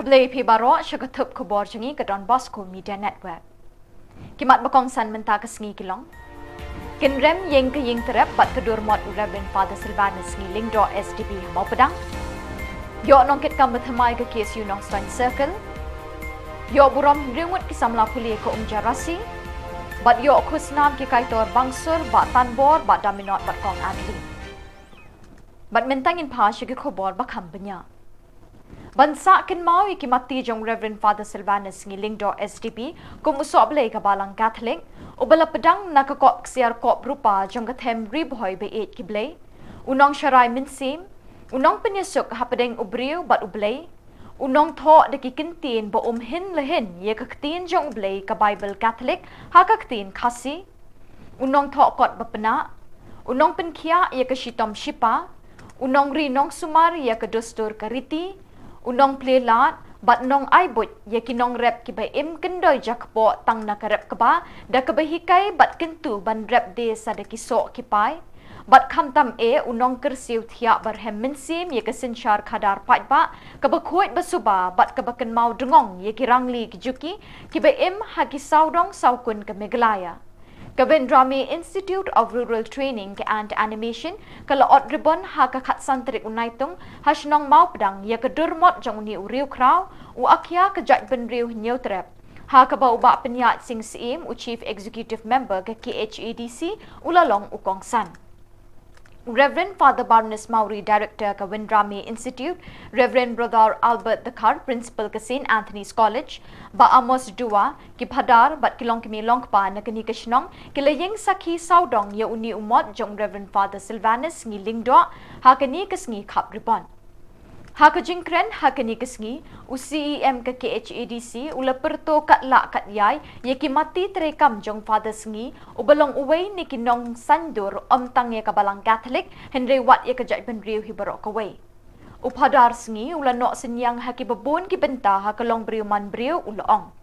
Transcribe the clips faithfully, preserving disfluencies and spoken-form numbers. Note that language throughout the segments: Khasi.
Khublei phi baroh sha ka thup khubor jong ngi ka Don Bosco Media Network. Ki mat ba kongsan mynta ka sngi ki long: Kynrem ïeng ka ïing trep bad ka dur mot u Reverend Father Silvanus Sngi Lyngdoh S D P ha Mawpdang. Ïoh nongkitkam ba thymmai ka K S U Nongstoiñ Circle. Ïoh burom hynriew ngut ki samla pule ka Umjarasi. Bad ïoh khusnam ki kaitor Bangsur, Bah Tanbor, Bah Daminot bad Kong Adli. Bad mynta ngin phai sha ki khubor ba kham bniah. Ban sah kynmaw ïa ki matti jong Reverend Father Silvanus Sngi Lyngdoh S D P kum u sohblei ka Balang Catholic, uba la pdeng na ka kop ksiar kop rupa jong ka them Ri Bhoi Ba-ïeit Ki Blei, u nongsharai mynsiem, u nongpynïasuk hapdeng u briew bad U Blei, u nongthoh da ki ktien ba um hyn la hyn ïa ka ktien jong U Blei ka Baibl Katholik ha ka ktien Khasi, u nongthoh kot ba pnah, u nongpynkhiah ïa ka shitom shipa, u nongri nongsumar ïa ka dustur ka riti, u nongplie lad bad nongai buit ïa ki nongrep kiba im kyndoi jakpoh tang na ka rep kba, da kaba hikai bad kyntu ban rep de sa da ki soh ki pai. Bad khamtam eh u nongkyrsiew thiah barhem mynsiem ïa ka synshar khadar paidbah kaba khuid ba suba bad kaba kynmaw dngong ïa ki rangli ki juki kiba im ha ki sawdong sawkun ka Meghalaya. Ka Vendrame Institute of Rural Training ka and Animation ka la ot ribbon ha ka khatsan tarik u Naitung ha shnong Mawpdang ïa ka dur mot jong une u riewkhraw, u akhia ka jaitbynriew Hynñiewtrep, ha kaba u Bah Pynïaid Sing Syiem, u Chief Executive Member ka K H A D C, u la long u kongsan. Reverend Father Barnes Mawrie, Director ka Vendrame Institute, Reverend Brother Albert Dkhar, Principal ka Saint Anthony's College, Bah Amos Dua, ki phadar bad ki longkmie longkpa na kane ka shnong ki la ïeng sakhi sawdong ïa une u mot jong Reverend Father Silvanus Sngi Lyngdoh ha kane ka sngi khap ribbon. Ha ka jingkren ha kane ka sngi, u C E M ka K H A D C u la pyrto katlah katïai ïa ki matti treikam jong Father Sngi, uba long uwei na ki nongsaiñdur ym tang ïa ka Balang Katholik hynrei wat ïa ka jaitbynriew hi baroh kawei. U Phadar Sngi u la noh synñiang ha kiba bun ki bynta ha ka longbriew manbriew, u la ong: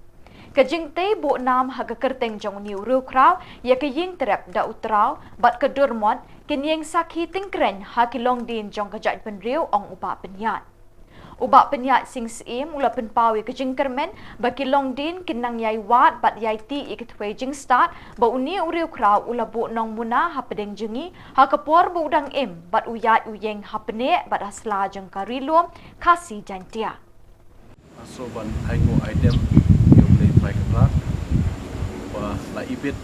Ka jingtei buh nam ha ka kyrteng jong une u riewkhraw ïa ka ïing trep da u Traw bad ka dur mot kin ïeng sakhi tyngkrein ha ki longdien jong ka jaitbynriew, ong u Bah Pynïaid. U Bah Pynïaid Sing Syiem u la pynpaw ïa ka jingkyrmen ba ki longdien kin nang ïai wad bad ïai tih ïa ka thwei jingstad ba une u riewkhraw u la buh nongmuna hapdeng jong ngi ha ka por ba u dang im bad u ïaid u ïeng ha pneh bad ha sla jong ka Ri Lum Khasi Jaiñtia. Nga sngew ban ai nguh ai dem ïa U Blei Trai Kynrad ba la ibit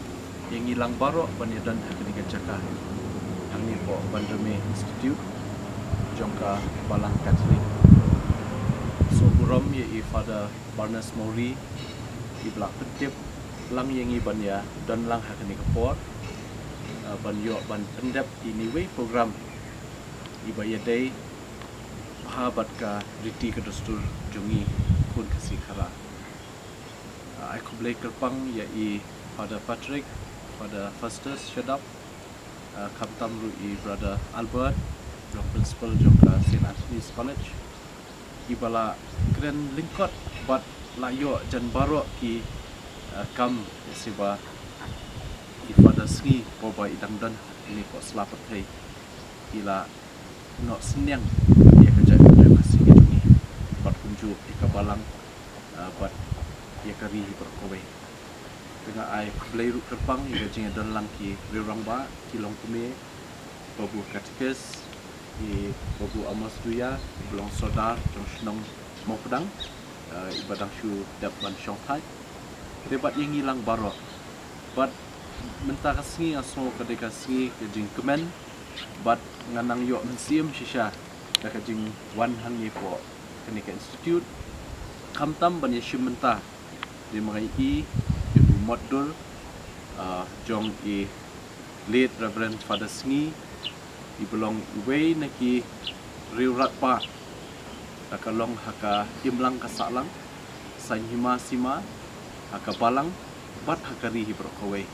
ïa ngi lang baroh ban ïadon ha kane ka jaka hangne hapoh Vendrame Institute jong ka Balang Catholic. Sngew burom ïa i Father Barnes Mawrie iba la pyntip lang ïa ngi ban ïadon lang ha kane ka por, eh, ban ïoh ban pyndep ïa ine iwei i program iba ïadei bha bad ka riti ka dustur jong ngi khun Khasi Khara. Ah, ai khublei kyrpang ïa i Father Patrick, Father Festus Shadap, ah, khamtam ruh i Brother Albert, jong principal jong ka Saint Anthony's College, iba la kren lyngkot bad la ïoh jan baroh ki, ah, kam, ïa shuwa i Father Sngi, haba i dang don hangne hapoh sla pyrthei, i la noh synñiang ïa ka jaitbynriew Khasi ka jong ngi bad kumjuh ïa ka balang, ah, bad ïa ka ri hi baroh kawei. Te nga ai khublei ruh kyrpang ïa ka jingïadon lang ki riew rangbah, ki longkmie, Babu Katekis, i Babu Amos Duya, iba long Sordar jong shnong Mawpdang, eh, iba dang shu dep ban shongthait. Te bad ïa ngi lang baroh. Bad mynta ka sngi nga sngew ka dei ka sngi ka jingkmen, bad nga nang ïoh mynsiem shisha da ka jingwan hangne hapoh kane ka institute, khamtam ban ïashim bynta, dei ma nga i, ïa u mot dur, ah, jong i late Reverend Father Sngi, iba long uwei na ki riew radbah, la ka long ha ka imlang ka sahlang, saiñ hima sima, ha ka balang bad ha ka ri hi baroh kawei.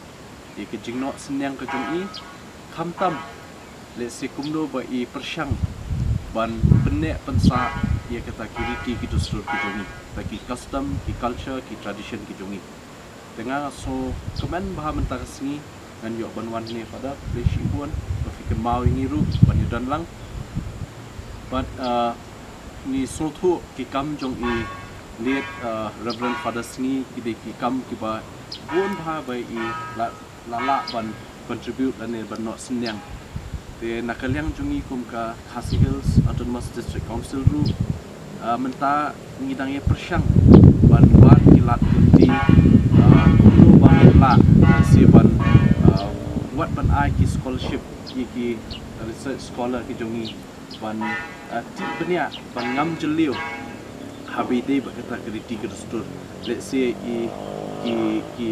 Ïa ka jingnoh synñiang ka jong i, khamtam lehse kumno ba i pyrshang ban pynneh pynsah ïa kita ki riti ki dustur ki jong i, kita ki custom, ki culture, ki tradition ki jong i. Te nga sngewkmen bha mynta ka sngi ngan ïoh ban wan hangne, Father, khublei shibun ba phi kynmaw ïa ngi ruh ban ïadon lang. Bad, ah, ngi sngewthuh ki kam jong i Late uh, Reverend Father Sngi, ki dei ki kam kiba bun bha ba i la la lah ban contribute lane ban noh synñiang. Te na ka liang jong ngi kum ka Khasi Hills Autonomous District Council ruh, uh, mynta ngi dang ïa pyrshang ban wad ki lad ki lynti, uh, kumno ba ngin lah lehse ban uh, wad ban ai ki scholarship ïa ki research scholar ki jong ngi ban uh, tip bniah ban ngam jylliew haba ïadei bad kata ka riti ka dustur. Lehse i ki ki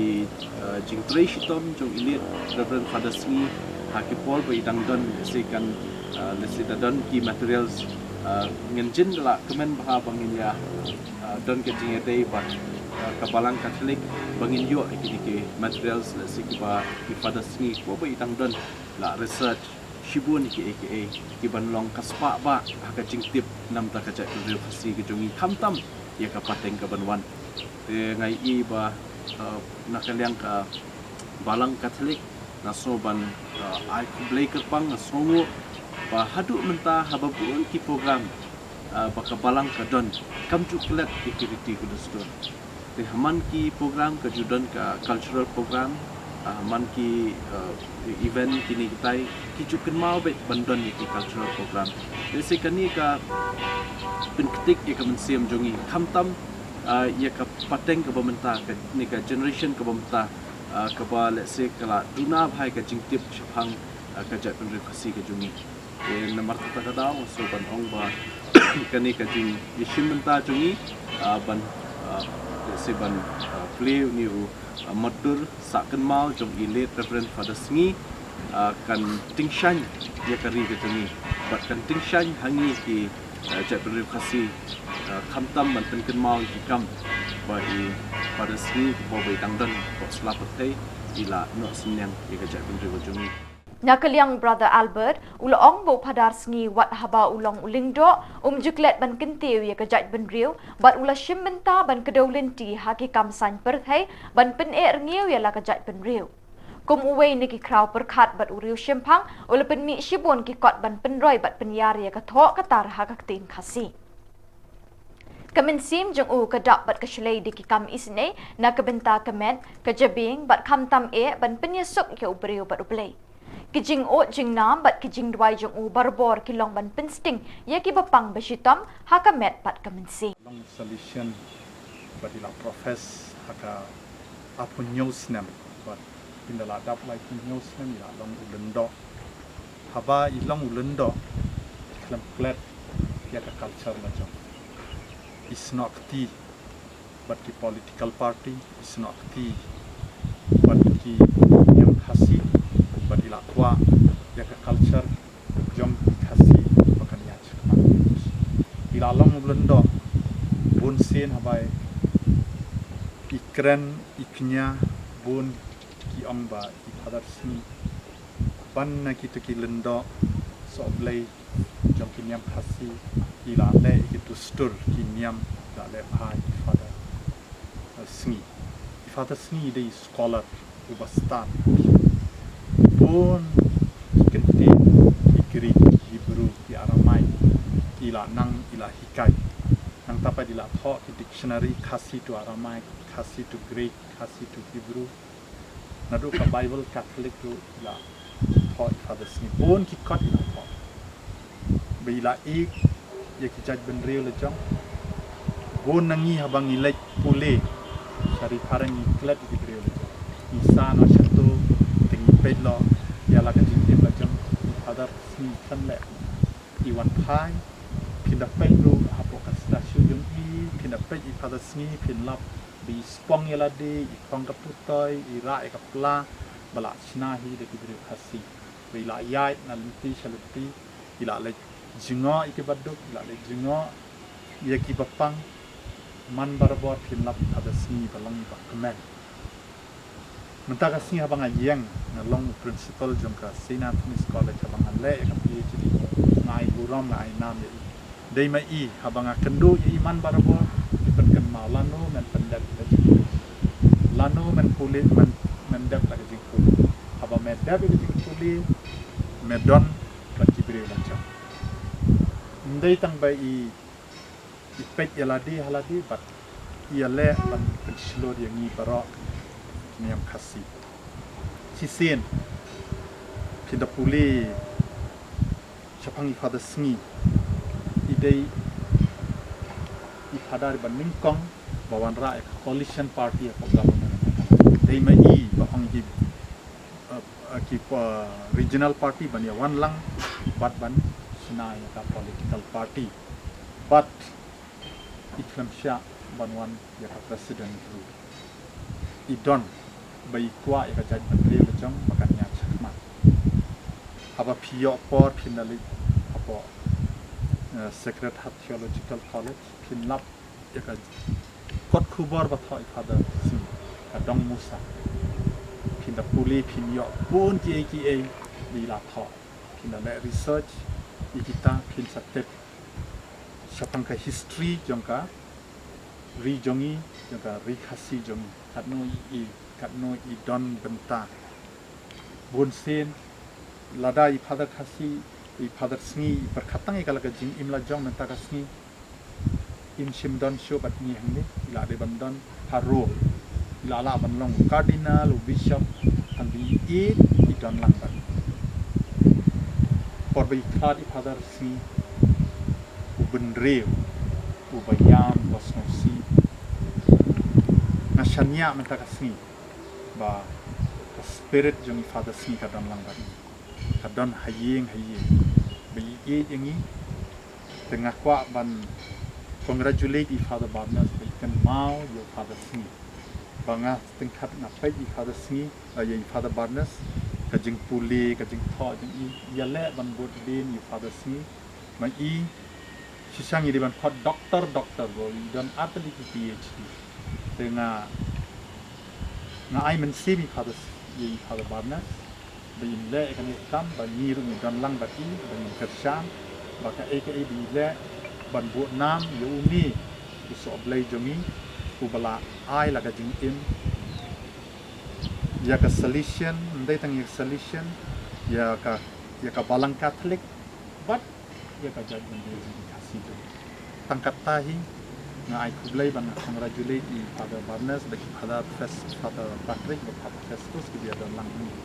uh, jingtrei shitom jong i late Reverend Father Sngi ha ki por ba i dang don, lehse kan uh, lehse da don ki materials, uh, ngin jin da lah kmen bha ba ngin ïa uh, don ka jingïadei bad uh, ka Balang Katholik ba ngin ïoh ïa kine ki materials, lehse kiba i Father Sngi ko ba i dang don la research shibun ïa kiei kiei kiban long ka spah bah ha ka jingtip namar ka jaitbynriew Khasi ka jong ngi, khamtam ïa ka pateng kaban wan. Te nga i ba uh, na ka liang ka Balang Katholik nga sngew ban uh, ai khublei kyrpang, nga sngewnguh ba haduh mynta haba bun ki program uh, ba ka Balang ka don, kam ju klet ïa ki riti ki dustur. Te ha man ki program ka ju don ka cultural program, uh, ha man ki uh, event kine kitai ki ju kynmaw beit ban don ïa ki cultural program. Lehse kane ka pynktik ïa ka mynsiem jong ngi, khamtam uh, ïa ka pateng kaba mynta, kane ka generation kaba mynta, uh, kaba lehse ka la duna bha ïa ka jingtip shaphang uh, ka jaitbynriew Khasi ka jong ngi. Te namar kata ka daw nga sngew ban ong ba kane ka jingïashim bynta jong ngi uh, ban uh, lehse ban uh, plie une u uh, mutdur sah kynmaw jong i late Reverend Father Sngi uh, kan tyngshaiñ ïa ka ri ka jong ngi bad kan tyngshaiñ ha ngi ki uh, jaitbynriew Khasi uh, khamtam ban pynkynmaw ïa ki kam ba i Father Sngi ko ba i dang don ko sla pyrthei i la noh synñiang ïa ka jaitbynriew ka jong ngi. Na ka liang Brother Albert u la ong ba u Phadar Sngi wat haba u long u lyngdoh um ju klet ban kyntiew ïa ka jaitbynriew bad u la shim bynta ban kdew lynti ha ki kam saiñ pyrthei ban pyneh rngiew ïa la ka jaitbynriew. Kum uwei na ki khraw pyrkhat bad u riewshemphang u la pynmih shibun ki kot ban pynroi bad pynïar ïa ka thoh ka tar ha ka ktien Khasi. Ka mynsiem jong u ka dap bad ka shlei da ki kam isynei na ka bynta ka met, ka jabieng bad khamtam eh ban pynïasuk ïa u briew bad U Blei. Ki jingud jingnam bad ki jingduwai jong u barabor ki long ban pynsting ïa kiba pang bashitom ha ka met bad ka mynsiem. Long Salesian bad i la profess ha ka arphew hynñiew snem bad ynda la dap laiphew hynñiew snem i la long u lyngdoh. Haba i long u lyngdoh i khlem klet ïa ka culture la jong. I snoh kti bad ki political party, i snoh kti bad ki niam Khasi bad i la kwah ïa ka culture jong ki Khasi ba kan ïaid shakhmat. I la long u lyngdoh, bun sien haba i kren i kñia, bun ki ong ba i Phadar Sngi ban na kito ki lyngdoh sohblei jong ki niam Khasi i la leh ïa ki dustur ki niam, i la leh bha ïa i Phadar Sngi. I Phadar Sngi i dei i scholar uba stad. Bun ki kyntien, i Greek, i Hebrew, i Aramaic i la nang, i la hikai. Nangta pat i la thoh ki dictionary Khasi to Aramaic, Khasi to Greek, Khasi to Hebrew. Naduh ka Bible Catholic ruh i la thoh i Phadar Sngi. Bun ki kot i la thoh ba i la ïeit ïa ki jaitbynriew la jong. Bun na ngi haba ngi leit pule sha ri phareng ngi klet ïa ki briew la jong. Ngi sah noh shato te ngi peit noh ïa la ka jingim la jong i Phadar Sngi, kan leh i wan phai. Phin da peit ruh hapoh ka statue jong i, phin da peit i Phadar Sngi, phin lap ba i spong ïa lade, i phong ka putoi, i rah ïa ka pla ba la shna hi da ki briew Khasi. Ba i la ïaid na lynti sha lynti, i la leit jngoh ïa kiba duk, i la leit jngoh ïa kiba pang. Man barabor phin lap i Phadar Sngi ba long iba kmen. Mynta ka sngi haba nga ïeng, nga long u principal jong ka Saint Anthony's College, haba nga leh ïa ka PhD, nga ai burom, nga ai nam ïa i. Dei ma i, haba nga kynduh ïa i man barabor, i pynkynmaw lano men pyndep ïa ka jingpule, lano men pule, men, men dep la ka jingpule. Haba me dep ïa ka jingpule, me don bad ki briew la jong. Ym dei tang ba i, i peit ïa lade ha lade bad Ïaleh ban pynshlur ïa ngi baroh ki niam Khasi. Shisien phin da pule shaphang i Father Sngi, i dei i Father ba nyngkong ba wanrah ïa ka coalition party hapoh government. Dei ma i ba ong ki, uh, uh, ki, uh, regional party ban ïa wan lang bad ban shna ïa ka political party. Bad i khlem shah ban wan ïa ka president ruh. I don ba i kwah ïa ka jaitbynriew la jong ba kan ïaid shakhmat. Haba phi ïoh por phin da leit hapoh, eh, Sacred Heart Theological College, phin lap ïa ka kot khubor ba thoh i Father Sngi, ka Dong Musa. Phin da pule phin ïoh bun kiei kiei ba i la thoh. Phin da leh research ïa kita, phin sa tip shaphang ka history jong ka ri jong ngi, jong ka ri Khasi jong ngi, katno i, katno i don bynta. Bun sien lada i Father Khasi, i Father Sngi i pyrkhat tang ïa ka la ka jingim la jong mynta ka sngi, im shym don shuh bad ngi hangne. I la dei ban don harum, i la lah ban long cardinal, u bishop, tang ba i ïeit i don lang bad. Por ba i khlad i Father Sngi, u bynriew uba ïam, uba sngewsih. Nga shaniah mynta ka sngi ba ka spirit jong i Father Sngi ka don lang bad ngi, ka don ha ïing ha ïing, ba i ïeit ïa ngi. Te nga kwah ban congratulate i Father Barnes ba i kynmaw ïa u Father Sngi. Ba nga tyngkhat nga peit i Father Sngi, eh, ïa i Father Barnes, ka jingpule, ka jingthoh jong i, ïaleh ban bud dien ïa u Father Sngi. Ma i, shisha ngi dei ban khot doktor, doktor, ba i don artylli ki PhD. Te nga, nga ai mynsiem ïa i Father, ïa i Father Barnes ba in leh ïa kane ka kam, ba ngi ruh ngi don lang bad i, ba ngin kyrshan ba kaei kaei ba i leh ban buh nam ïa une u sohblei jong ngi, uba la ai la ka jingim ïa ka Salesian, ym dei tang ïa ka Salesian, ïa ka, ïa ka Balang Katholik bad ïa ka jaitbynriew jong ngi Khasi ruh. Tang katta hi, nga ai khublei bad nga congratulate ïa i Father Barnes bad i Father Fes-, Father Patrick bad Father Festus kiba ïadon lang hangne.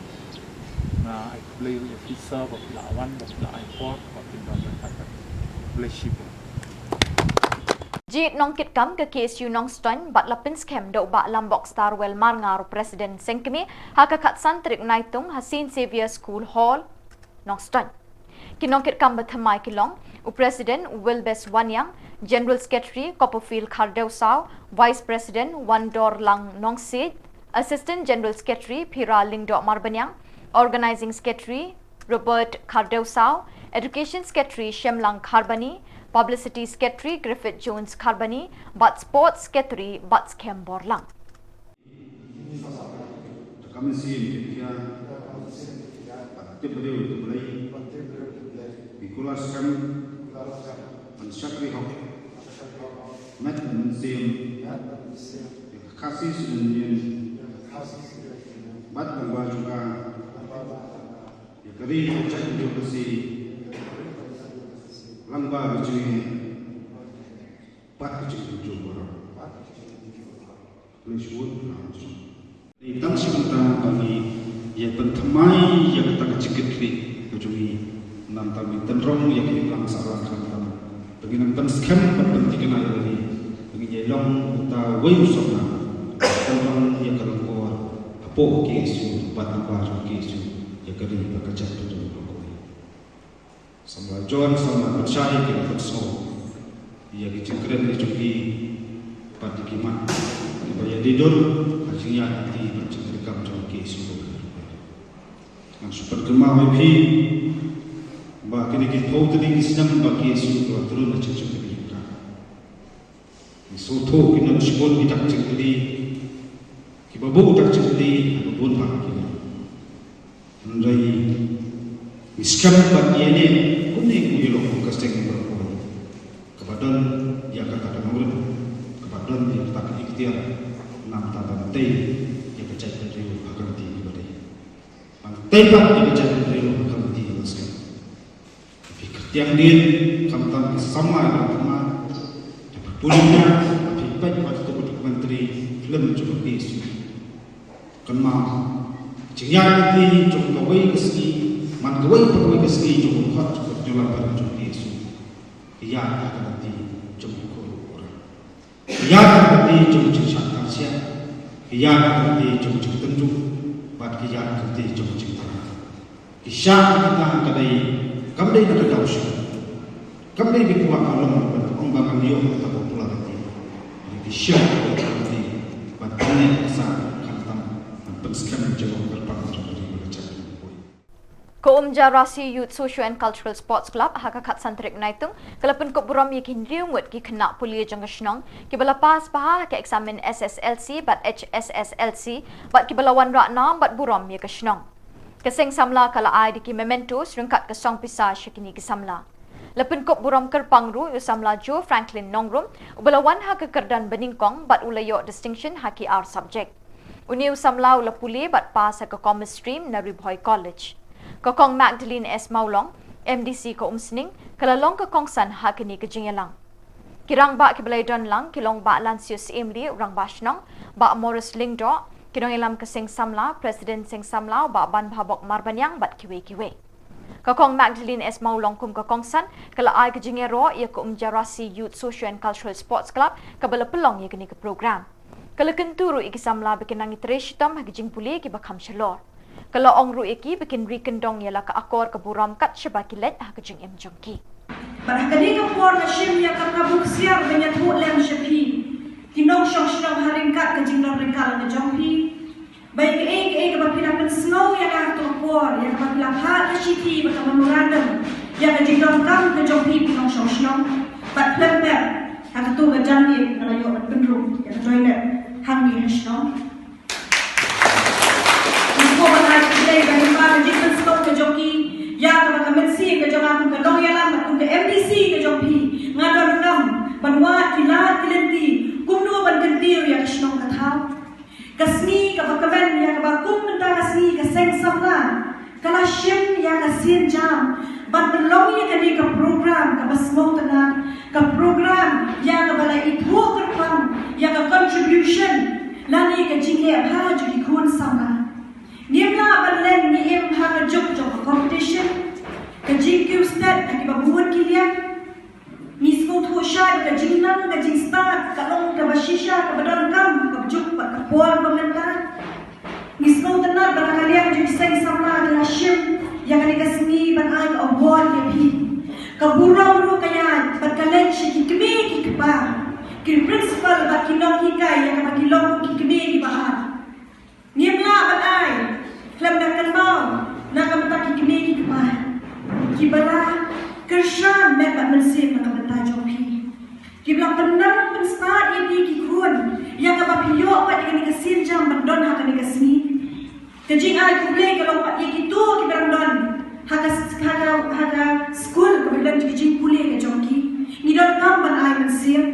Nga ai khublei ruh ïa phi sa ba phi la wan, ba phi la ai por ba phin don ryngkat bad ngi. Khublei shibun. Jied nongkitkam ka KSU Nongstoiñ bad la pynskhem da u Bah Lambok Starwell Marngar, u President Seng Kmie, ha ka khatsan tarik Naitung ha Saint Xavier School Hall, Nongstoiñ. Ki nongkitkam ba thymmai ki long u President Wilbes Wanniang, General Secretary Copperfield Khardewsaw, Vice President Wandorlang Nongsiej, Assistant General Secretary Phira Lyngdoh Marbaniang, Organizing Secretary Robert Khardewsaw, Education Secretary Shemlang Kharbani, Publicity Secretary Griffith Jones Kharbani, bad Sports Secretary Batskhem Borlang. Ka mynsiem khia, bad tip briew ïa U Blei, ïa ki kular skhem, ban shakri hok, met mynsiem, ïa ka Khasi Student Union, bad lyngba jong ka, ïa ka ri ka jaitbynriew Khasi, lyngba ka jingeh bad ka jingkyrshan baroh. Khublei shibun. Dei tang shi bynta ba ngi ïa pynthymmai ïa kata ka jingkitkhlieh ka jong ngi, nangta ngi tynrong ïa ka imlang sahlang khamtam. Ba ngin nang pynskhem bad pynthikna ïa lade ba ngin ïa long uta uwei u samla, tynrong ïa ka longkor hapoh KSU bad lyngba jong KSU ïa ka ri bad ka jaitbynriew baroh kawei. Samla John, samla Pynshai ki la pynsngew ïa ki jingkren ki jong ki bad ki mat kiba ïadei dur ha jingïaid lynti bad jingtrei kam jong ki shuh. Ngan shu pynkynmaw ïa phi ba kine ki phew tylli ki snem ba ki shu la trun ha jingshakri jong ka. Ngi sngewthuh ki don shibun ki dak jingkylli, kiba buh dak jingkylli ha ka bun bah ki. Hynrei ngi skhem bad ngi ïaineh kumne ngi ïoh ka seng baroh kawei kaba don ïa kata ka nongrim, kaba don ïa kata ka iktiar, namar ban tei ïa ka jaitbynriew ha ka lynti kaba dei. Ban tei pat ïa ka jaitbynriew ha ka lynti kaba skhem. Phi kyrtiang dien, khamtam ki samla ïa ka thymmai. Phi pule ïa, phi peit pat ka Ri film jong ka T S U. Kynmaw, jingïaid lynti jong kawei ka sngi, man kawei pa kawei ka sngi jong u khot jong ka Jylla Barim jong ka T S U. Ka ïaid ha ka lynti jong u khot u khot. Ka ïaid ha ka lynti jong jingshah tarsiah. Ka ïaid ha ka lynti jong jingtynjuh. Bad ka ïaid ha ka lynti jong jingthrang. Ki shah kita ka dei, kam dei na ka daw sha. Kam dei ba ki kwah ka long ban ong ba kan ïoh ka popularity. Ki shah ka dei ban tang ka sa khamtam ban pynskhem jong ka kyrpang jong ka ri bad ka jaitbynriew. Ka Umjarasi Youth Socio and Cultural Sports Club ha ka khatsan tarik Naitung ka la pynkup burom ïa ki hynriew ngut ki khynnah pule jong ka shnong kiba la pass bha ha ka eksamin S S L C bad H S S L C bad kiba la wanrah nam bad burom ïa ka shnong. Ka seng samla ka la ai da ki mementos ryngkat ka song pisa sha kine ki samla. La pynkup burom kyrpang ruh ïa u samla Joe Franklin Nongrum, uba la wan ha ka kyrdan banyngkong bad u la ïoh distinction ha ki ar subject. Une u samla u la pule bad pass ha ka Commerce Stream na Ri Bhoi College. Ka Kong Magdalene S Mawlong, M D C ka Umsning, ka la long ka kongsan ha kane ka jingïalang. Ki rangbah kiba la ïadon lang ki long Bah Lansius Syiemlieh, Rangbah Shnong, Bah Morris Lyngdoh, ki nongïalam ka seng samla, President seng samla, Bah Banbhabok Marbaniang bad kiwei kiwei. Ka Kong Magdalene S Mawlong kum ka kongsan ka la ai ka jingïaroh ïa ka Umjarasi Youth Socio and Cultural Sports Club kaba la pynlong ïa kane ka program. Ka la kyntu ruh ïa ki samla ba kin nang ïatrei shitom ha ki jingpule kiba kham shalor. Ka la ong ruh ïa ki ba kin ri kyndong ïa la ka akor ka burom kat shaba ki leit ha ka jingim jong ki. Bad ha kane ka por nga shim ïa ka kabu ksiar ban ïathuh lem sha phi, ki nongshong shnong, ha ryngkat ka jinglong ryngkat ka jong phi, ba ïa kaei kaei kaba phi la pynsngew ïa nga ha kato ka por, ïa kaba phi la phah ka shithi bad ka memorandum ïa ka jingdonkam ka jong phi ki nongshong shnong, bad khlem pep ha kato ka janmiet nga la ïoh ban pynrung ïa ka toilet hangne ha shnong. Nga sngewbha ban ai khublei ba lyngba ka jingpynsngew ka jong ki, ïa kaba ka mynsiem ka jong nga kum ka nongïalam bad kum ka M D C ka jong phi, nga donkam ban wad ki lad ki lynti kumno ban kyntiew ïa ka shnong ka thaw. Ka sngi kaba kmen ïa kaba kum mynta ka sngi ka seng samla ka la shim ïa ka sienjam ban pynlong ïa kane ka program kaba sngewtynnat, ka program ïa kaba la ithuh kyrpang ïa ka contribution lane ka jingleh bha jong ki khun samla. Ngim lah ban len, ngi im ha ka juk jong ka competition, ka jingkiew stet ha kiba bun ki liang. Ngi sngewthuh shai ba ka jingnang ka jingstad ka long kaba shisha kaba donkam ha ka juk bad ka por ba mynta. Ngi sngewtynnat ba na ka liang jong ki seng samla ki la shim ïa kane ka sngi ban ai ka award ïa phi. Ka burom ruh ka ïaid bad ka leit sha ki kmie ki kpa, ki principal bad ki nonghikai ïa kaba ki long ruh ki kmie kiba ar. Ngim lah ban ai khlem da kynmaw na ka bynta ki kmie ki kpa kiba la kyrshan met bad mynsiem na ka bynta jong phi, kiba la pynnang pynstad ïa phi ki khun ïa kaba phi ïoh pat ïa kane ka sienjam ban don ha kane ka sngi. Ka jingai khublei ka long pat ïa kito kiba dang don ha ka, ha ka, ha ka skul kaba don ki jingpule ka jong ki. Ngi donkam ban ai mynsiem.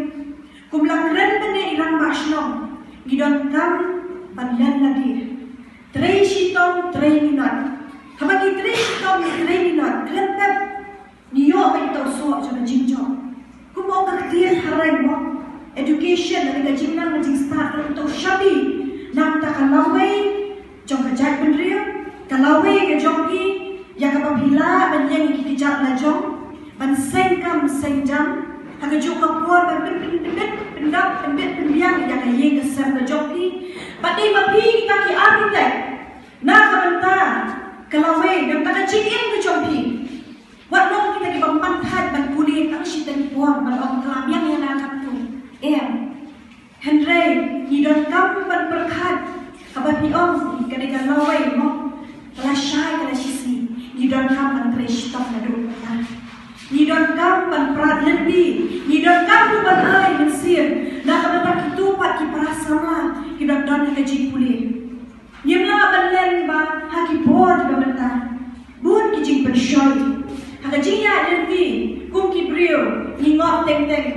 Kum la kren mynne i rangbah shnong, ngi donkam ban len lade. Trei shitom, trei minot. Haba ngi trei shitom, ngi trei minot, khlem pep ngi ïoh ba ïa uta u soh jong ka jingjop. Kum ong ka ktien phareng mo, education lane ka jingnang ka jingstad ka long uta u shabi na ka bynta ka lawei jong ka jaitbynriew, ka lawei ka jong phi, ïa kaba phi lah ban ïeng ïa ki kjat lajong, ban seng kam seng jam ha ka juk ka por, ban pyn, pyn, pynbit pyndap, pynbit pynbiang ïa ka ïing ka sem ka jong phi. Bad dei ma phi kita ki architect na ka bynta ka lawei, na ka bynta ka jingim ka jong phi. Wat long kita kiba mynta ban pule tang shi tang por ban ong ka la biang ïa nga katto. Em. Hynrei ngi donkam ban pyrkhat, haba phi ong ka dei ka lawei mo, ka la shai ka la shisngi, ngi donkam ban trei shitom naduh mynta. Ngi donkam ban prat lynti, ngi donkam ruh ban ai mynsiem na ka bynta kito pat ki para samla kiba don ha ka jingpule. Ngim lah ban len ba ha ki por kiba mynta bun ki jingpynshoi ha ka jingïaid lynti kum ki briew, ngi ngop teng teng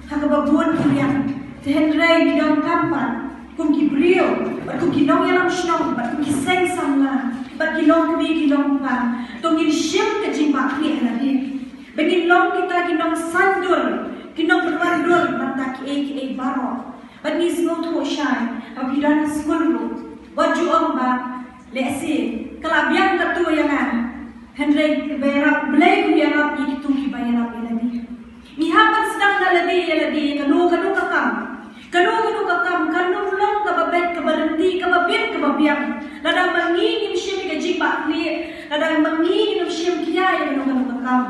ha kaba bun ki liang. Te hynrei ngi donkam pat kum ki briew bad kum ki nongïalam shnong bad kum ki seng samla bad ki longkmie ki longkpa, to ngin shim ka jingbakla ha lade ba ngin long kita ki nongsaiñdur, ki nongpynwandur mynta kiei kiei baroh. Bad ngi sngewthuh shai ba phi don ha skul ruh. Wat ju ong ba lehse ka la biang katto ïa nga. Hynrei ba ïarap, Blei kum ïarap ïa kito kiba ïarap ïa lade. Ngi hap ban sdang na lade ïa lade ïa kano kano ka kam. Kano kano ka kam kan ym long kaba beit, kaba ryntih, kaba bit, kaba biang. Lada ma ngi ngim shim ïa ka jingbakla, lada ma ngi ngim shim khia ïa kano kano ka kam.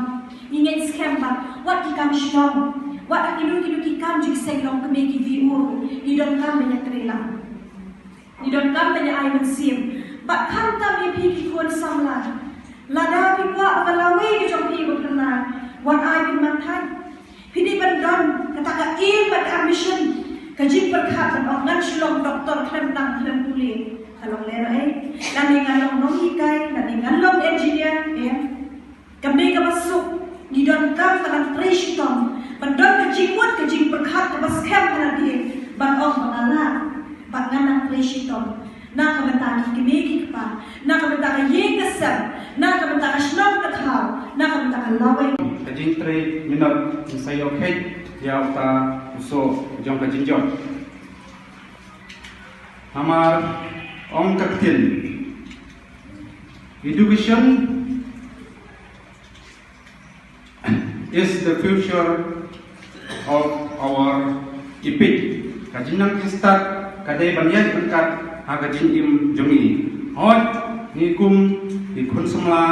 Ngi ngeit skhem ba wat ki kam shnong, wat kino kino ki kam jingïaseng long kmie ki VO, ngi donkam ban ïatrei lang. Ngi donkam ban ïa ai mynsiem. Bad khamtam ïa phi ki khun samla. Lada phi kwah ba ka lawei ka jong phi ba pyrnai, wat ai pynmynthang. Phi dei ban don kata ka aim bad ka ambition, ka jingpyrkhat ban ong ngan shu long doktor khlem tang khlem pule. Ka long lehnohei. Lane ngan long nonghikai, lane ngan long engineer, em. Kam dei kaba suk, ngi donkam ban trei shitom, ban don ka jingmut, ka jingpyrkhat kaba skhem ha lade, ban ong ba nga lah, ba ngan nang trei shitom na ka bynta ki kmie ki kpa, na ka bynta ka ïing ka sem, na ka bynta ka shnong ka thaw, na ka bynta ka lawei. Ka jingtrei minot, ngi sa ïoh kheit ïa uta u soh jong ka jingjop. Namar ong ka ktien, education is the future of our epic. Ka jingnang jingstad ka dei ban ïaid ryngkat ha ka jingim jong ngi. Hooid, ngi kum ki khun samla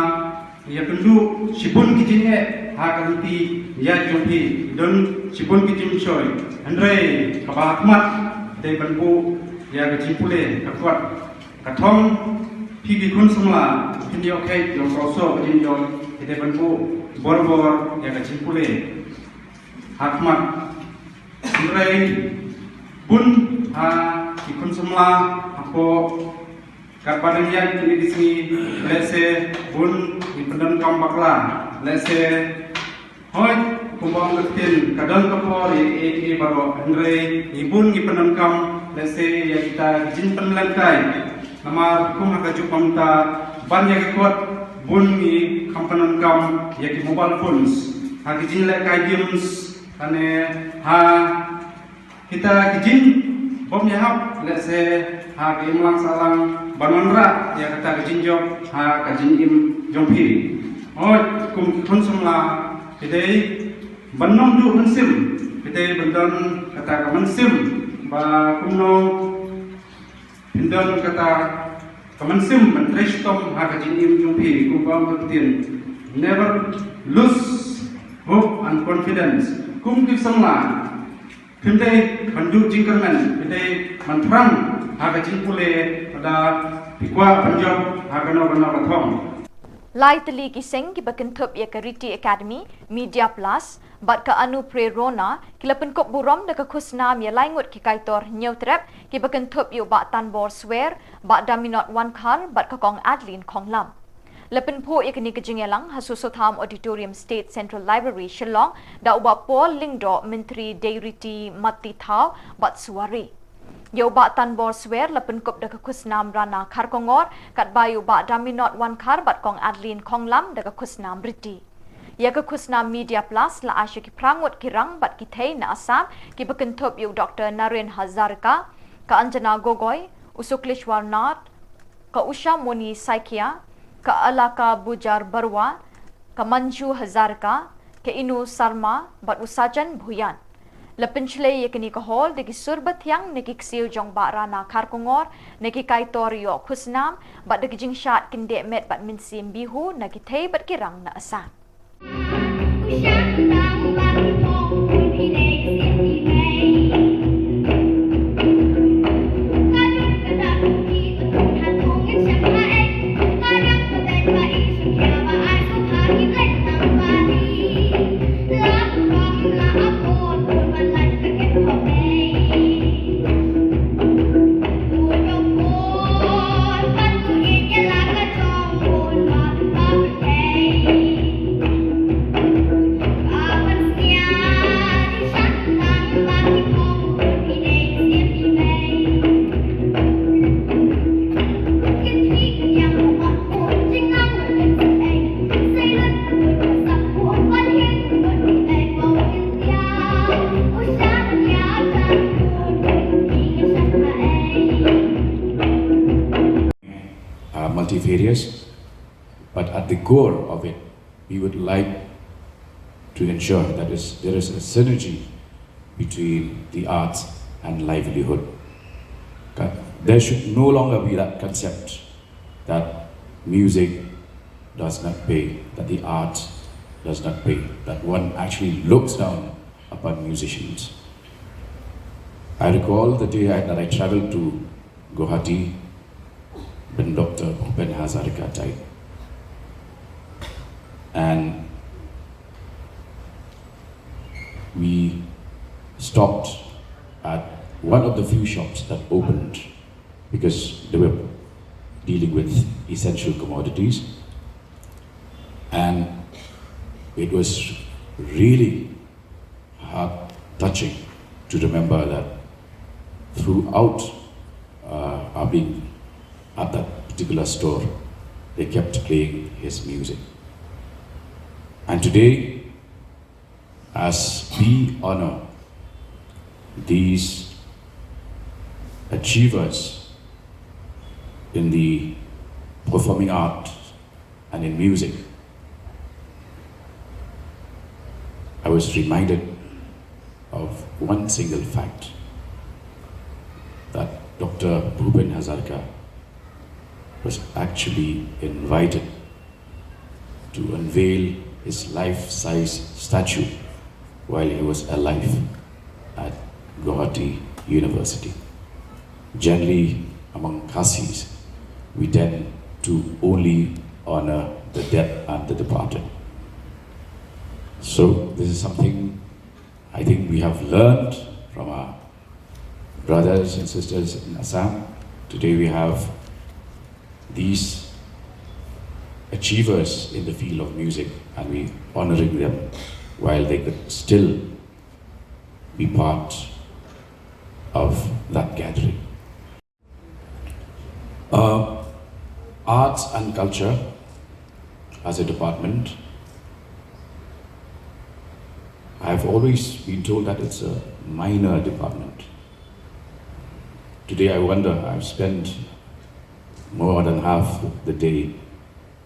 ngi ïakynduh shibun ki jingeh ha ka lynti ïaid jong phi, don shibun ki jingshoi. Hynrei kaba ha khmat dei ban buh ïa ka jingpule ka kot. Ka thong, phi ki khun samla phin ïoh kheit ïa u soh ka jingïoh, phi dei ban buh bor bor ïa ka jingpule ha khmat. Hynrei bun ha ki khun samla hapoh katba dang ïaid kine ki sngi, lehse bun ngi pyndonkam bakla, lehse Hooid, kumba ong ka ktien, ka don ka por ïa kiei kiei baroh, hynrei ngi bun ngi pyndonkam lehse ïa kita ki jingpynlehkai. Namar kum ha kajuh ka mynta ban ïa ki kot bun ngi kham pyndonkam ïa ki mobile phones, ha ki jinglehkai games, lane ha kita ki jingbymïahap, lehse ha ka imlang sahlang ban wanrah ïa kata ka jingjop ha ka jingim jong phi. Hooid, kum ki khun samla phi dei ban nang duh mynsiem, phi dei ban don kata ka mynsiem ba kumno phin don kata ka mynsiem ban trei shitom ha ka jingim jong phi, kumba ong ka ktien, never lose hope and confidence. Kum ki samla, phim dei ban duh jingkyrmen, phi dei ban thrang ha ka jingpule, lada phi kwah ban jop ha kano kano ka thong. Lai tylli ki seng kiba kynthup ïa ka Riti Academy, Media Plus bad ka Anu Prerona ki la pynkup burom da ka khusnam ïa lai ngut ki kaitor Hynñiewtrep kiba kynthup ïa u Bah Tanbor Swer, Bah Daminot Wankhar bad ka Kong Adeline Khonglam. La pynphuh ïa kane ka jingïalang ha Soso Tham Auditorium, State Central Library, Shillong, da u Bah Paul Lyngdoh, Myntri Dei Riti, Matti Thaw bad Suwari. Ïa u Bah Tanbor Swer la pynkup da ka khusnam Rana Kharkongor, katba ïa u Bah Daminot Wankhar bad Kong Adeline Khonglam da ka khusnam Riti. Ïa ka khusnam Media Plus la ai sha ki phra ngut ki rang bad ki thei na Assam kiba kynthup ïa u Doctor Naren Hazarika, ka Anjana Gogoi, u Sukleshwar Nath, ka Usha Moni Saikia, ka Alaka Bujar Barua, ka Manju Hazarika, ka Inu Sarma bad u Sajan Bhuyan. La pynshlei ïa kane ka hall da ki sur bathiang na ki ksiew jong Bah Rana Kharkongor, na ki kaitor ïoh khusnam bad da ki jingshad kyndit met bad mynsiem Bihu na ki thei bad ki rang na Assam. multifarious, but at the core of it, we would like to ensure that is, there is a synergy between the arts and livelihood. There should no longer be that concept that music does not pay, that the art does not pay, that one actually looks down upon musicians. I recall the day I, that I traveled to Guwahati when Doctor Bhupen Hazarika died. And we stopped at one of the few shops that opened because they were dealing with essential commodities. And it was really heart touching to remember that throughout uh, our being at that particular store, they kept playing his music. And today, as we honor these achievers in the performing art and in music, I was reminded of one single fact, that Doctor Bhupen Hazarika was actually invited to unveil his life-size statue while he was alive at Guwahati University. Generally, among Khasis, we tend to only honor the dead and the departed. So this is something I think we have learned from our brothers and sisters in Assam. Today we have these achievers in the field of music, and we honoring them while they could still be part of that gathering. Uh, arts and culture as a department, I've always been told that it's a minor department. Today I wonder, I've spent more than half the day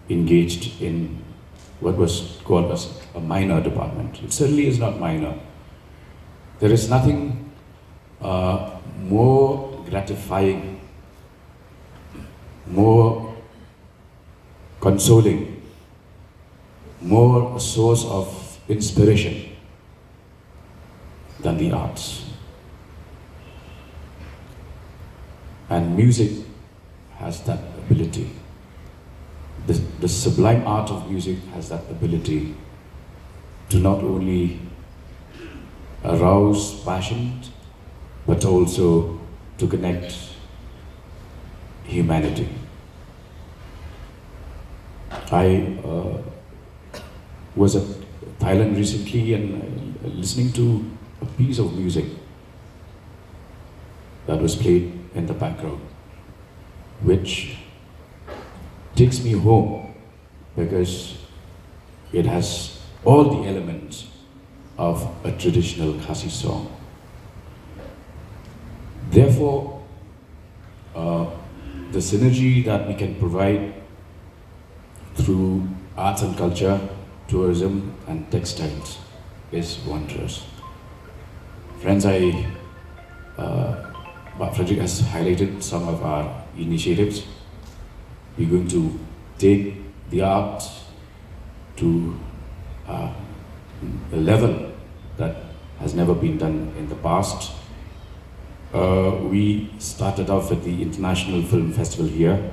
engaged in what was called as a minor department. It certainly is not minor. There is nothing uh, more gratifying, more consoling, more a source of inspiration than the arts. And music has that ability. The, the sublime art of music has that ability to not only arouse passion, but also to connect humanity. I uh, was at Thailand recently and uh, listening to a piece of music that was played in the background, which takes me home because it has all the elements of a traditional Khasi song. Therefore, uh, the synergy that we can provide through arts and culture, tourism, and textiles is wondrous. Friends, I, uh, Bah Frederick has highlighted some of our initiatives. We're going to take the art to uh, a level that has never been done in the past. Uh, we started off at the International Film Festival here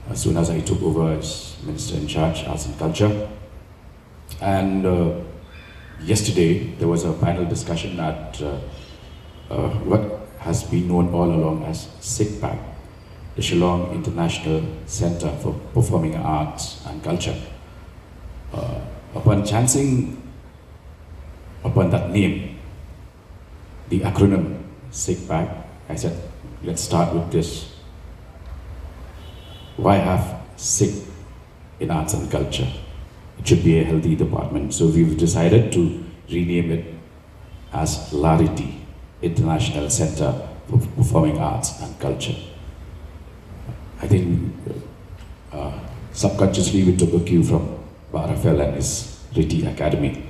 as soon as I took over as Minister in Charge, Arts and Culture. And uh, yesterday, there was a panel discussion at uh, uh, what has been known all along as SIGPAC, the Shillong International Center for Performing Arts and Culture. Uh, upon chancing upon that name, the acronym SIGPAC, I said, let's start with this. Why have SIG in arts and culture? It should be a healthy department. So we've decided to rename it as LARITI, International Center for Performing Arts and Culture. I think uh, subconsciously we took a cue from Bah Raphael and his Riti Academy.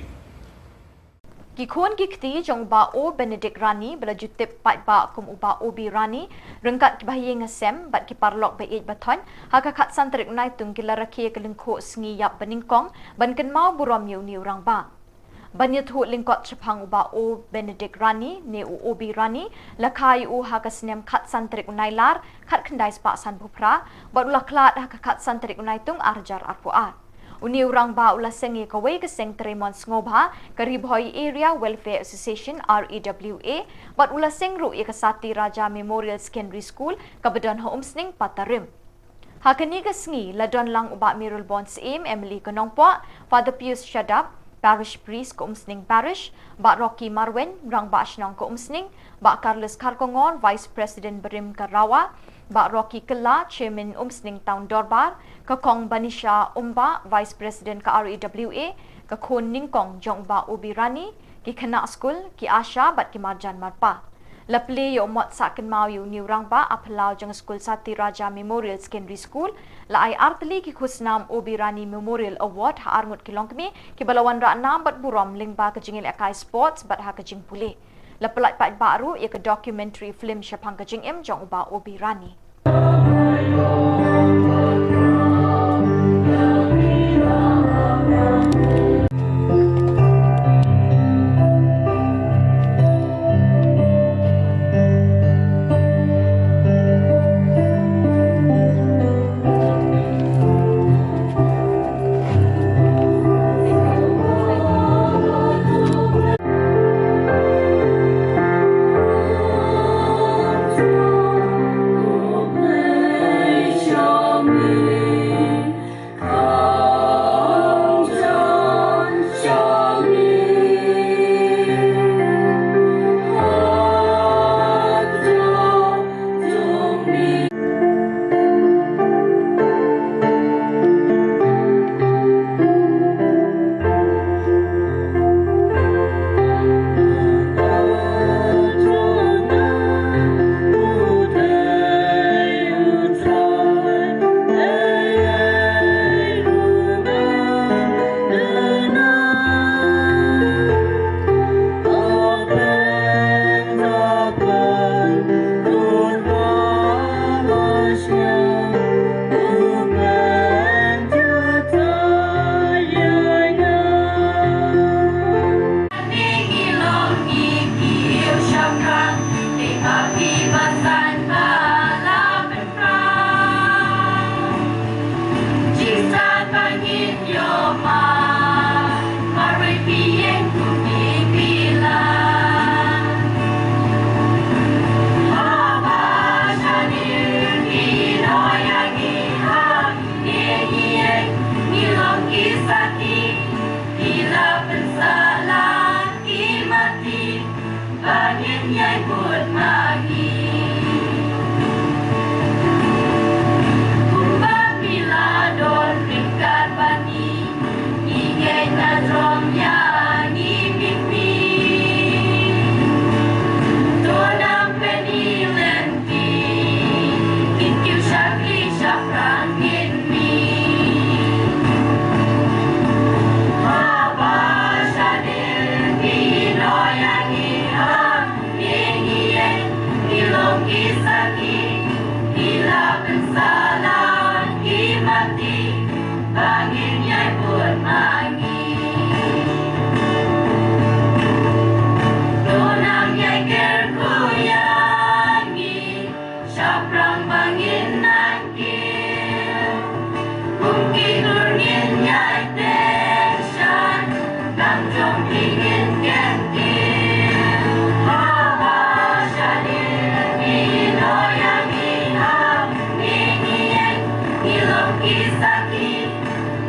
Ki khun ki kti jong u Bah O Benedict Rani ba la ju tip paidbah kum u Bah O B Rani, ryngkat ki bahaïing hasem bad ki paralok ba ïeit ba thoiñ, ha ka khatsan tarik u Naitung ki la rakhe ka lyngkhuh sngi ïap ba nyngkong ban kynmaw burom ïa une u rangbah. Ban ïathuh lyngkot shaphang u Bah O Benedict Rani ne u O B Rani, la kha ïa u ha ka snem khatsan tarik u Nailar khatkhyndai spah sanphew phra bad u la khlad ha ka khatsan tarik u Naitung ar hajar arphew ar. Une u rangbah u la seng ïa kawei ka seng trei mon sngewbha, ka Ri Bhoi Area Welfare Association, R A W A, bad u la seng ruh ïa ka Sati Raja Memorial Secondary School kaba don ha Umsning Patarim. Ha kane ka sngi la don lang u Bah Mayralborn Syiem, M L A ka Nongpoh, Father Pius Shadap, Parish Priest ka Umsning Parish, Bah Rocky Marwein, Rangbah Shnong ka Umsning, Bah Carlos Kharkongor, Vice President barim ka RAWA, Bah Rocky Kylla, Chairman Umsning Town Dorbar, ka Kong Banisha Umbah, Vice President ka R A W A, ka khun nyngkong jong u Bah O B Rani, ki khynnah skul, ki ASHA bad ki marjan marpa. La plie ïa u mot sah kynmaw ïa une u rangbah ha phyllaw jong ka skul Sati Raja Memorial Secondary School, la ai artylli ki khusnam O B Rani Memorial Award ha arngut ki longkmie kiba la wanrah nam bad burom lyngba ka jingïalehkai sports bad ha ka jingpule. La pyllait paidbah ruh ïa ka documentary film shaphang ka jingim jong u Bah O B Rani. Ba ngin ïai bud ma ngi. Kumba phi la don ryngkat bad ngi, ngi ngeit na jrong ïa ngi miet miet. To nang pynïeng lynti, kin kiew shakri shaphrang ngin mih. Haba shadien phi ïehnoh ïa ngi ha Ngi ïeit, ngi long ki sakhi, ngi la pynsalan ki mati, ba ngin ïai bud ma ngi. To nang ïai kyrkhu ïa ngi, shaphrang ba ngin nang kiew. Kum ki dur ngin ïai teng shan, tam jong phi ngin kyntiew. Haba shadien phi ïehnoh ïa ngi ha, ngi ïeit, ngi long ki sakhi,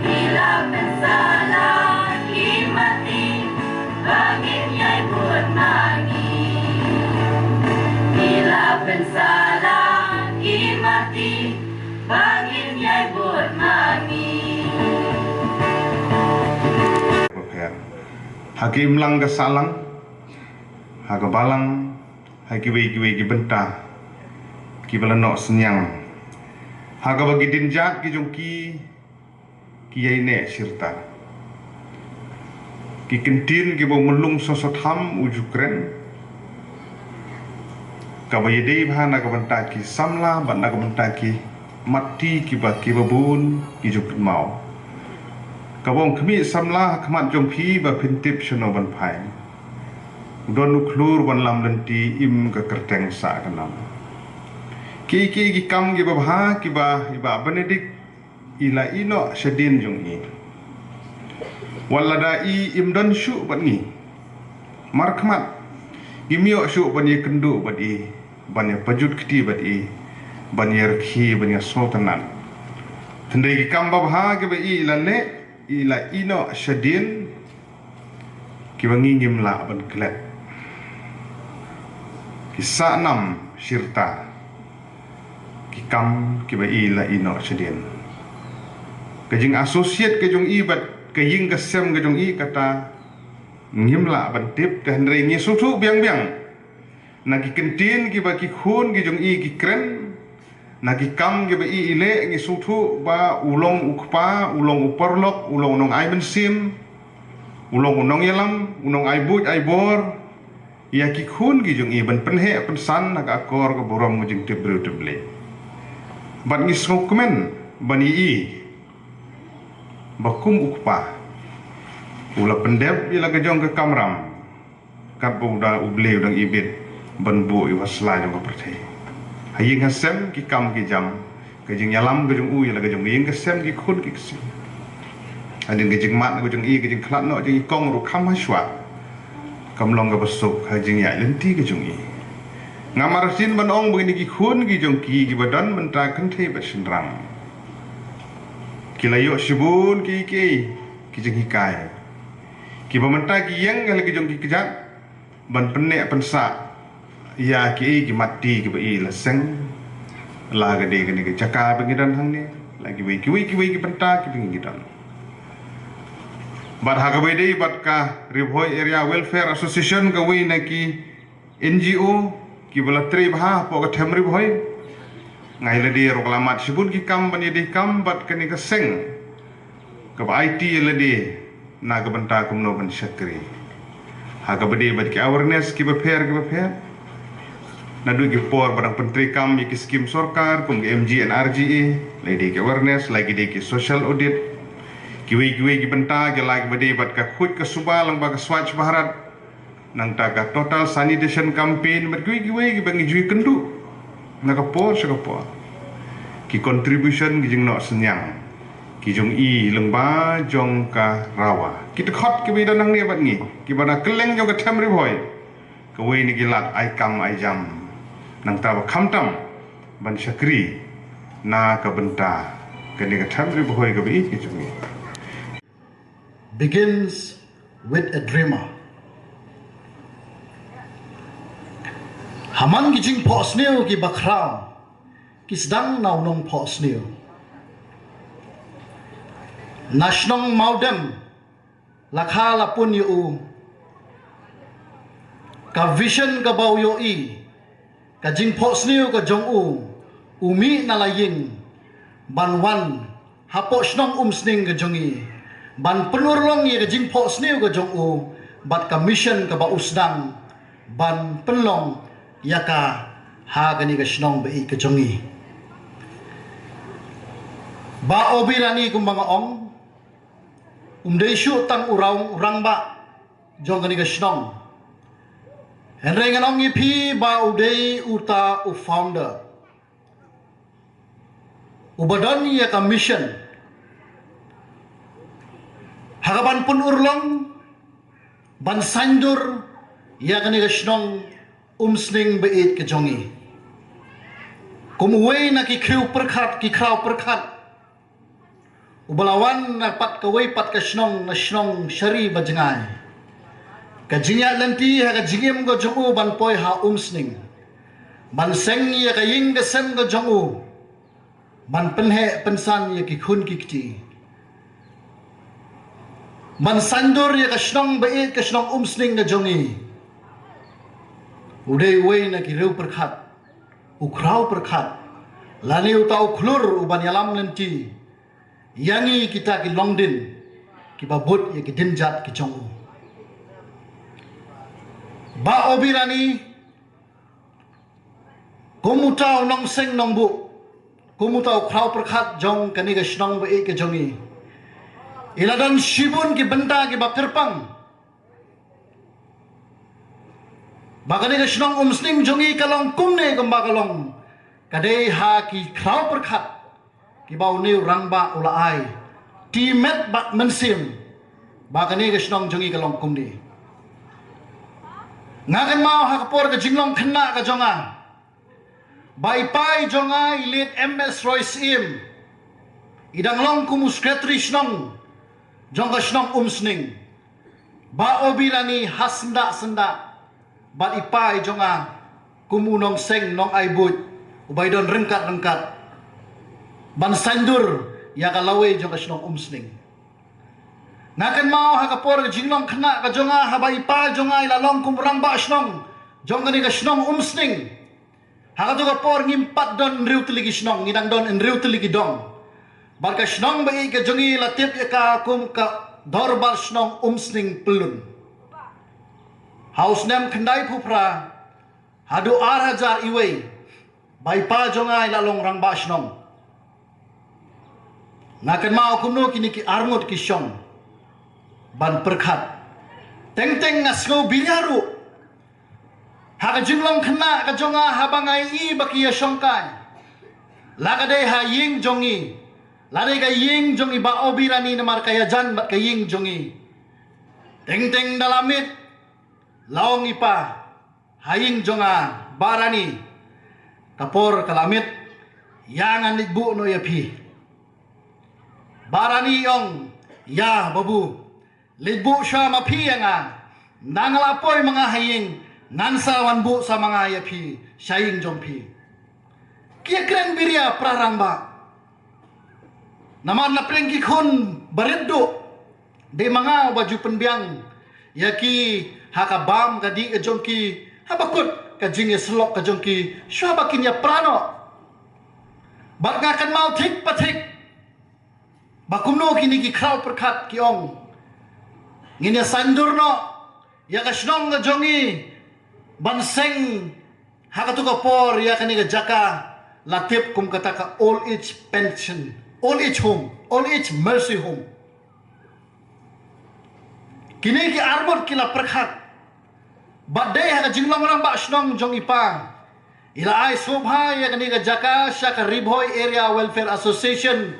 ngi la pynsalan ki mati, ba ngin ïai bud ma ngi. Ngi la pynsalan ki mati, ba ngin ïai bud ma ngi. Bapher. Ha ka imlang ka sahlang, ha ka balang, ha kiwei kiwei ki bynta kiba la noh synñiang. Ha kaba ki dienjat ki jong ki, ki ïaineh shirta. Ki kyntien kiba u Myllung Soso Tham u ju kren, kaba ïadei bha na ka bynta ki samla bad na ka bynta ki matti kiba, kiba bun ki ju pynmaw. Kaba ong khmih samla ha khmat jong phi ba phin tip shano ban phai. Don u khlur ban lam lynti im ka kyrteng sah ka nam. Ki, ki, ki kam kiba bha kiba i Bah Benedict i la ïehnoh shadien jong i. Wat lada i im don shuh bad ngi markhmat, ngim ïoh shuh ban ïakynduh bad i, ban ïapajut kti bad i, ban ïarkhie, ban ïasngewtynnat. Hynrei ki kam babha kiba i la leh, i la ïehnoh shadien, kiba ngi ngim lah ban klet. Ki sah nam shirta ki kam kiba i la ïehnoh shadien. Ka jing associate ka jong i bad ka ïing ka sem ka jong i kata ngim lah ban tip, te hynrei ngi sngewthuh biang biang na ki kyntien kiba ki khun ki jong i ki kren, na ki kam kiba i i leh, ngi sngewthuh ba u long u kpa, u long u paralok, u long u nongai mynsiem, u long u nongïalam, u nongai buit ai bor ïa ki khun ki jong i ban pynheh pynsan ha ka akor ka burom ka jingtip briew tip Blei. Bad ngi sngewkmen ban i i ba kum u kpa u la pyndep ïa la ka jong ka kamram, katba u da U Blei u dang ibit ban buh ïa u ha sla jong ka pyrthei. Ha ïing ha sem ki kam ki jam, ka jingïalam ka jong u ïa la ka jong ka ïing ka sem ki khun ki ksiew. Hadien ka jingmad ka jong i, ka jingkhlad noh jong i kong ruh kham hashwa, kam long kaba suk ha jingïaid lynti ka jong i. Nga mar sien ban ong ba kine ki khun ki jong ki, kiba don mynta kynthei bad shynrang, ki la ïoh shibun ki, ki, ki jinghikai kiba mynta ki ïeng ha la ki jong ki kjat ban pynneh pynsah ïa kiei ki matti kiba i la seng, la ka dei kane ka jaka ba ngi don hangne, la kiwei kiwei kiwei ki bynta kiba ngi don. Bad ha kaba dei bad ka Ri Bhoi Area Welfare Association, kawei na ki N G O kiba la trei bha hapoh ka them Ri Bhoi. Nga ïa lade ruh la mad shibun ki kam ban ïadei kam bad kane ka seng kaba aiti ïa lade na ka bynta kumno ban shakri. Ha kaba dei bad ki awareness kiba pher kiba pher, naduh ki por ba dang pyntreikam ïa ki skim sorkar kum ki M G N R G A, la dei ki awareness, la ki dei ki social audit, kiwei kiwei ki bynta, ki la kiba dei bad ka khuid ka suba lyngba ka Swachh Bharat, nangta ka total sanitation campaign bad kiwei kiwei kiba ngi ju ïakynduh na ka por sha ka por. Ki contribution, ki jingnoh synñiang ki jong i lyngba jong ka RAWA, ki dkhot kiba i don hangne bad ngi kiba na kylleng jong ka them Ri Bhoi, kawei na ki lad ai kam ai jam, nangta ba khamtam ban shakri na ka bynta kane ka them Ri Bhoi kaba i ka jong i. Begins with a dreamer. Ha man ki jingphohsniew kiba khraw ki sdang na u nongphohsniew. Na shnong Mawdem la kha la pun ïa u ka vision kaba u ïohi, ka jingphohsniew ka jong u, u mih na la ïing ban wan hapoh shnong Umsning ka jong i ban pynurlong ïa ka jingphohsniew ka jong u bad ka mission kaba u sdang ban pynlong ïa ka ha kane ka shnong ba ïeit ka jong i. Bah Obilani, kumba nga ong, um dei shuh tang u rang, u rangbah jong kane ka shnong. Hynrei ngan ong ïa phi ba u dei uta u founder uba don ïa ka mission ha ka ban pynurlong, ban saiñdur ïa kane ka shnong Umsning ba ïeit ka jong i. Kum uwei na ki khriew pyrkhat, ki khraw pyrkhat, uba la wan na pat kawei pat ka shnong, na shnong Shari Bajngai, ka jingïaid lynti ha ka jingim ka jong u ban poi ha Umsning, ban seng ïa ka ïing ka sem ka jong u, ban pynheh pynsan ïa ki khun ki kti, ban saiñdur ïa ka shnong ba ïeit, ka shnong Umsning ka jong i. U dei uwei na ki riew pyrkhat, u khraw pyrkhat, lane uta u khlur u ban ïalam lynti ïa ngi kita ki longdien kiba bud ïa ki dienjat ki jong u. Bah Obirani, kum uta u nongseng nongbuh, kum uta u khraw pyrkhat jong kane ka shnong ba ïeit ka jong ngi, i la don shibun ki bynta kiba kyrpang ba kane ka shnong Umsning jong ngi ka long kumne kumba ka long, ka dei ha ki khraw pyrkhat kiba une u rangbah u la ai, ti met bad mynsiem, ba kane ka shnong jong ngi ka long kumne. Nga kynmaw ha ka por ka jinglong khynnah ka jong nga, ba i pa i jong nga i late M S Roy Syiem, i dang long kum u secretary shnong jong ka shnong Umsning. Bah Obirani ha syndah syndah bad i pa i jong nga kum u nongseng nongai buit uba i don ryngkat ryngkat ban saiñdur ïa ka lawei jong ka shnong Umsning. Nga kynmaw ha ka por ka jinglong khynnah ka jong nga, haba i pa jong nga i la long kum rangbah shnong jong kane ka shnong Umsning. Ha katu ka por ngim pat don hynriew tylli ki shnong, ngi dang don hynriew tylli ki dong. Bad ka shnong ba ïeit ka jong ngi la tip ïa ka kum ka Dorbar Shnong Umsning Pyllun. Ha u snem khyndaiphew phra haduh ar hajar iwei, ba i pa jong nga i la long rangbah shnong, nga kynmaw kumno kine ki arngut ki shong ban pyrkhat. Teng teng nga sngew biria ruh ha ka jinglong khynnah ka jong nga, haba nga ïohi ba ki ïashongkai, la ka dei ha ïing jong ngi, la dei ka ïing jong i Bah Obirani namar ka ïajan bad ka ïing jong ngi. Teng teng da la miet, la ong i pa, ha ïing jong nga, Bah Rani, ka por ka la miet, ïa ngan leit buh noh ïa phi. Bah Rani i ong, ïa babu, leit buh shuwa ma phi ïa nga. Nang la poi ma nga ha ïing, ngan sa wan buh sa ma nga ïa phi sha ïing jong phi. Ki ïakren biria para rangbah. Namar na pdeng ki khun barit duh, dei ma nga uba ju pynbiang ïa ki ha ka bam ka dih ka jong ki, haba kut ka jingïasyllok ka jong ki, shuwa ba kin ïapra noh. Bad nga kynmaw thik pa thik ba kumno kine ki khraw pyrkhat ki ong, ngin ïa saiñdur noh ïa ka shnong ka jong ngi ban seng ha katu ka por ïa kane ka jaka la tip kum kata ka old age pension, old age home, old age mercy home. Kine ki arngut ki la pyrkhat. Bad dei ha ka jinglong rangbah shnong jong i pa, i la ai sngewbha ïa kane ka jaka sha ka Ri Bhoi Area Welfare Association,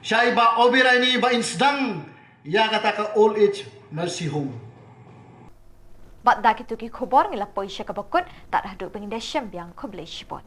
sha i Bah Obirani ba in sdang ïa kata ka old age mercy home. Bad da kitu ki khubor ngi la poi sha kaba kut, tad haduh ba ngin da shem biang, khublei shibun.